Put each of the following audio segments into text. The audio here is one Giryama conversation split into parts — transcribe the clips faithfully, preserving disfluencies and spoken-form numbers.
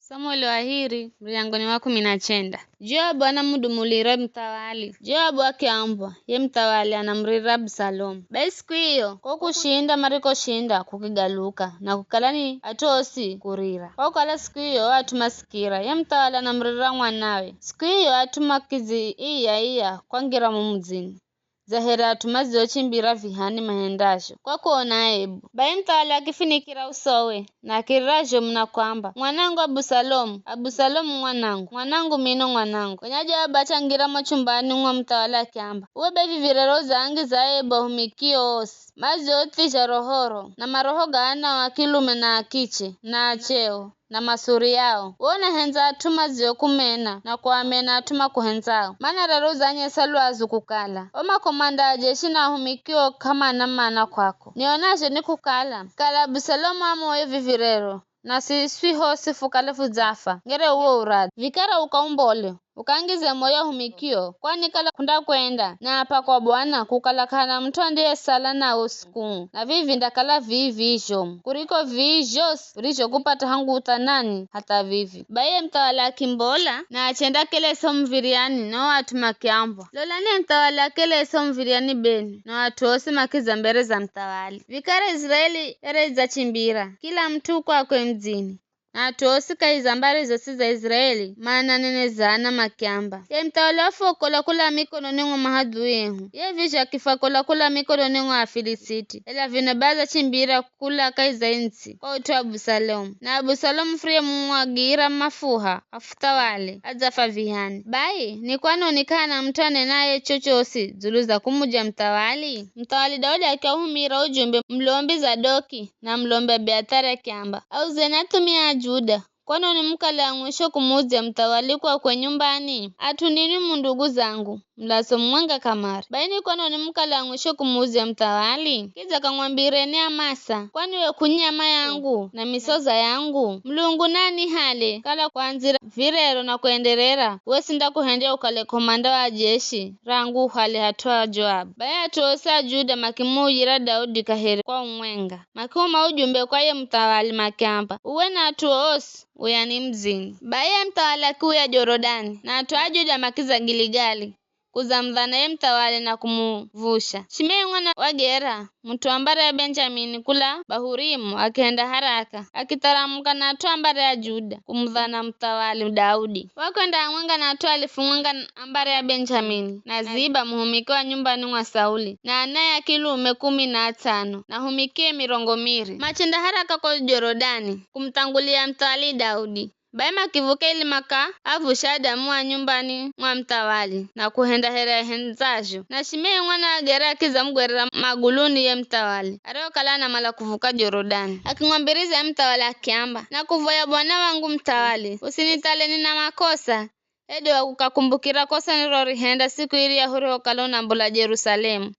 Samueli wa hiri, muryango ni wa kumi na chenda. Joabu anamudumulira muthawali. Joabu akiambwa, ye muthawali anamurira Abusalomu. Bai siku iyo, ko kushinda marikoshinda kukigaluka, na kukala ni at'u osi kurira. Kwa kukala siku iyo o at'u masikira, ye muthawali anamurira mwanawe. Siku iyo at'u makidziiya iya kwangira mo mudzini, dza here at'u madziochimbira vihani mahendazho, kwa kuona aibu. Bai muthawali akifinikira usowe, na akirira zhomu na kwamba, "Mwanangu Abusalomu, Abusalomu mwanangu, mwanangu mino mwanangu." Gonya Joabu achangira mo chumbani mwa muthawali akiamba, "Uwe be vivi rero udzaangiza aibu ahumikio osi, madziothizha rohoro, na maroho ga anao a kilume na a kiche, na acheo, na masuri ao. Wewe unahendza at'u madziokumena, na kuamena at'u makuhendzao. Mana rero udzanyesa lwazu kukala, o makomanda a jeshi na ahumikio k'amana mana kwako. Nionazho ni kukala, kala Abusalomu amoyo vivi rero, na siswi hosi fukale fudzafa, ngere uwo uradhi. Vikara ukaumbole, ukangize moyo ahumikio, kwani kala k'undakwenda, naapa kwa Bwana kukala k'ahana mut'u andiyesala nawe usiku uu, na vivi ndakala vii-vii zhomu, kuriko vii zhosi urizhokupata hangu uthanani hatha vivi." Bai ye muthawali akimbola, na achendakelesa o muv̱iryani, na o at'u makiambwa, "Lolani ye muthawali akelesa o muv̱iryani benu," na o at'u osi makidza mbere za muthawali. Vikara Iziraeli here idzachimbira, kila mut'u kwakwe mudzini. Na at'u osi kahi za mbari zosi za Iziraeli mananenezana makiamba, "Ye muthawali wafokolwa kula mikononi mwa mahadhui ehu. Ye vizho akifwakolwa kula mikononi mwa Afilisiti. Ela vino be adzachimbira kula kahi za ntsi kwa ut'u wa Abusalomu. Na Abusalomu furiyemumwagira mafuha afuthawale, adzafa vihani. Bai, ni kwanoni k'ahana mut'u anenaye chochosi dzulu za kumuja muthawali?" Muthawali Daudi akiahumira ujumbe mulombi Zadoki na mulombi Abiathari akiamba, "Auzeni athumia a Juda, kwanoni mukale a mwisho kumuudzya muthawali kwakwe nyumbani? At'u ninwi mu ndugu zangu, mulazo mumwenga kamare. Bai ni kwanoni mukale a mwisho kumuudzya muthawali? Kidza kamwambireni Amasa, kwani we k'u nyama yangu na misoza yangu? Mulungu nanihale, kala kwandzira virero na kuenderera, we sindakuhendya ukale komanda wa jeshi rangu uhale hat'u ha Joabu." Bai at'u osi a Juda makimuuyira Daudi kaheri kwa umwenga. Makihuma ujumbe kwa ye muthawali makiamba, "Uwe na at'u osi, uyani mudzini." Bai ye muthawali akiuya Jorodani, na at'u a Juda makidza Giligali, kudzamudhana ye muthawali na kumuvusha. Shimei mwana wa Gera, mut'u wa mbari ya Benjamini kula Bahurimu, akihenda haraka, akitharamuka na at'u a mbari ya Juda kumudhana muthawali Daudi. Wakwenda hamwenga na at'u alifu mwenga a mbari ya Benjamini, na Ziba muhumiki wa nyumbani mwa Sauli, na anaye a kilume kumi na atsano, na ahumikie mirongo miri. Machenda haraka ko Jorodani, kumuthangulia muthawali Daudi. Bai makivuka ili makaavushe adamu a nyumbani mwa muthawali, na kuhenda here ahendzazho. Na Shimei mwana wa Gera akidzamugwerera maguluni ye muthawali, arihokala anamala kuvuka Jorodani. Akimwambiriza ye muthawali akiamba, "Nakuvoya bwana wangu muthawali, usinithale nina makosa, hedu wa kukakumbukira kosa nirorihenda siku irya hurihokala unambola Jerusalemu.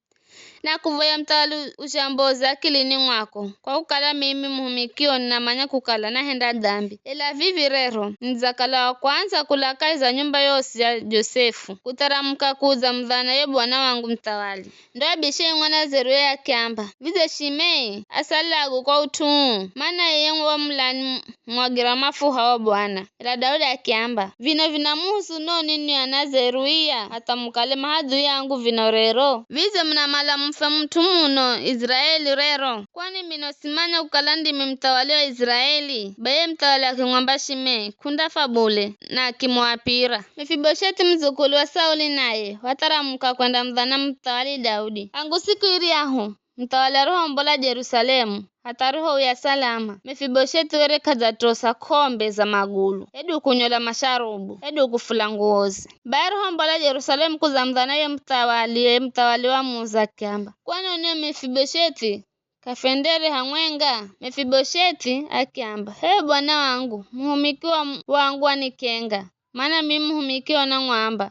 Nakuvoya muthawali uzhamboze akilini mwako, kwa kukala mimi muhumikio ninamanya kukala nahenda dambi. Ela vivi rero, nidzakala wa kwandza kula kahi za nyumba yosi ya Josefu, kutharamuka kudzamudhana ye bwana wangu muthawali." Ndo Abishai mwana Zeruya akiamba, "Vidze Shimei asalago kwa ut'u uu? Mana iye wamulani mwagira mafuha wa Bwana." Ela Daudi akiamba, "Vino vinamuhusu noni ninwi ana Zeruya, hatha mukale mahadhui angu vino rero? Vidze munamala mufe mut'u muno Iziraeli rero? Kwani mino simanya kukala ndimi muthawali wa Iziraeli?" Bai ye muthawali akimwamba Shimei, "K'undafa bule," na akimuapira. Mefibosheti mudzukulu wa Sauli naye watharamuka kwendamudhana muthawali Daudi. Hangu siku iryahu, muthawali arihombola Jerusalemu, hatha arihouya salama, Mefibosheti were k'adzatosa k'ombe za magulu, hedu kunyola masharubu, hedu kufula nguwoze. Bai arihombola Jerusalemu kudzamudhana ye muthawali, ye muthawali wamuuza akiamba, "Kwanoni ye Mefibosheti k'afwendere hamwenga?" Mefibosheti akiamba, "H'e bwana wangu, muhumiki wa, wangu wanikenga, mana mimi muhumikio namwamba,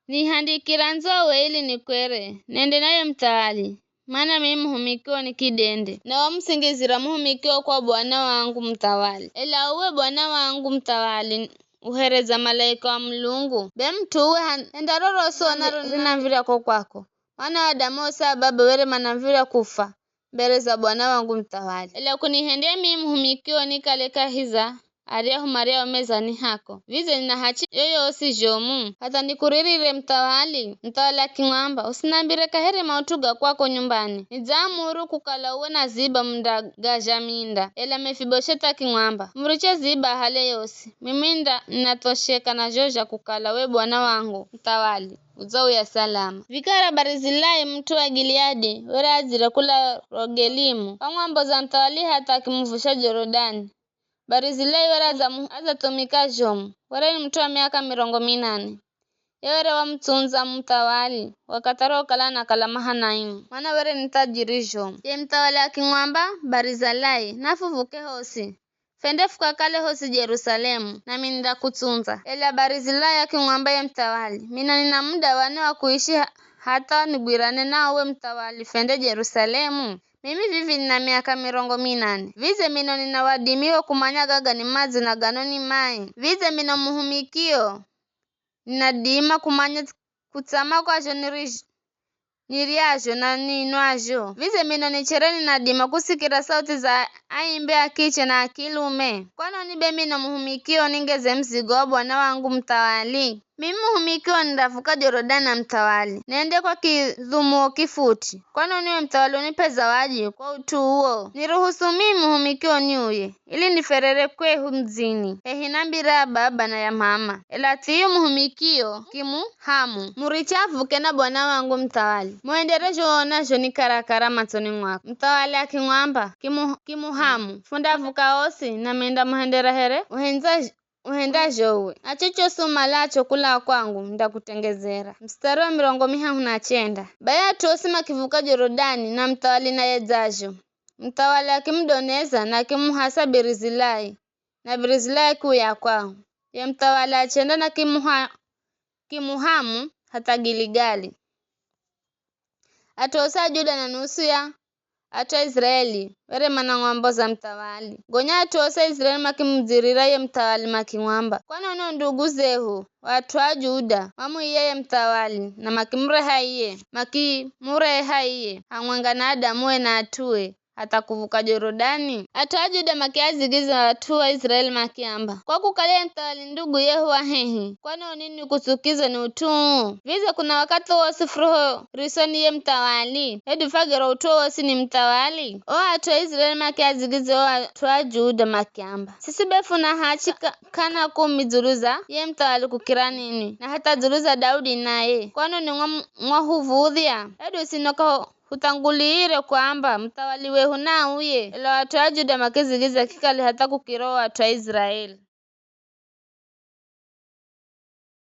'Nihandikira ndzowe ili nikwere, nende na ye muthawali, mana mimi muhumikio ni kidende.' Na wamusingizira muhumikio kwa bwana wangu muthawali. Ela uwe bwana wangu muthawali, uhereza malaika wa Mulungu, be mut'u uwe han-, henda rorosi uonaro rinamvirya ko kwako, mana o adamu osi a baba were manamvirya kufwa mbere za bwana wangu muthawali. Ela kunihendya mimi muhumikio nikale kahi za aryahu maryahu mezani hako. Vize nina hachi yoyosi zhomu, hatha nikuririre mthawali?" Mthawali akimwamba, "Usinambire kaheri maut'u ga kwako nyumbani. Nidzaamuru kukala uwe na Ziba mundagazha minda." Ela Mefibosheth'i akimwamba, "Muriche Ziba ahale yosi. Mimi nda ninathosheka na zho zha kukala we bwana wangu mthawali udzauya salama." Vikara Barizilai mut'u wa Gileadi were adzire kula Rogelimu, kwa ng'ambo za mthawali hatha akimuvusha Jorodani. Barizilai were adzamu-, adzathumika zhomu, were ni mut'u wa miaka mirongo minane. Ye were wamutsundza muthawali, wakathi arihokala anakala Mahanaimu, mana were ni thajiri zhomu. Ye muthawali akimwamba Barizilai, "Nafuvuke hosi, fende fukakale hosi Jerusalemu, nami nindakutsundza." Ela Barizilai akimwamba ye muthawali, "Mino nina muda wani wa kuishi ha-, hatha nigwirane na uwe muthawali fende Jerusalemu? Mimi vivi nina miaka mirongo minane. Vize mino nina wadimi wa kumanya gaga ni madzi na gano ni mai? Vize mino muhumikio ninadima kumanya kutsama kwa zho niri-, niryazho na ninwazho? Vize mino ni chere ninadima kusikira sauthi za aimbi a kiche na a kilume? Kwanoni be mino muhumikio ningeze muzigo wa bwana wangu muthawali? Mimi muhumikio nindavuka Jorodani na muthawali, nende kwa kidhumuo kifuti. Kwanoni we muthawali unip'e zawadi kwa ut'u uwo? Niruhusu mimi muhumikio niuye, ili niferere kwehu mudzini, hehi na mbira ya baba na ya mama. Ela th'iyu muhumikio kimuhamu, muriche avuke na bwana wangu muthawali. Muhendere zho uonazho ni karakara matsoni mwako." Muthawali akimwamba, "Kimu-, kimuhamu, fundavuka osi, nami nindamuhendera here uhendza uhendazho uwe, na chochosi umalacho kula kwangu nindakutengezera." Mstari wa mirongo mihahu na chenda. Bai at'u osi makivuka Jorodani, na muthawali naye dzazho. Muthawali akimudoneza na akimuhasa Barizilai, na Barizilai akiuya kwao. Ye muthawali achenda na kimuha-, kimuhamu hatha Giligali. At'u osi a Juda na nusu ya at'u a Israeli were mana ng'ambo za muthawali. Gonya at'u osi a Israeli makimudzirira ye muthawali makimwamba, "Kwanoni o ndugu zehu o at'u a Juda mamuiya ye muthawali na makimureha iye, makimureha iye hamwenga na adamuwe na at'ue hatha kuvuka Jorodani?" At'u a Juda makiazigiza at'u a Israeli makiamba, "Kwa kukala ye muthawali ndugu yehu wa hehi, kwanoni nikutsukizwe ni ut'u uu? Vize kuna wakathi wosi furoho risoni ye muthawali, hedu fwagera ut'u wowosi ni muthawali?" O at'u a Israeli makiazigiza o at'u a Juda makiamba, "Siswi be funa hachi ka-, k'ana kumi dzulu za ye muthawali kukira ninwi, na hatha dzulu za Daudi naye. Kwanoni mwa-, mwahuv̱udhya? Hedu sino ka huthanguliire kwamba muthawali wehu nauye?" Ela o at'u a Juda makizigiza kikali hatha kukira o at'u a Israeli.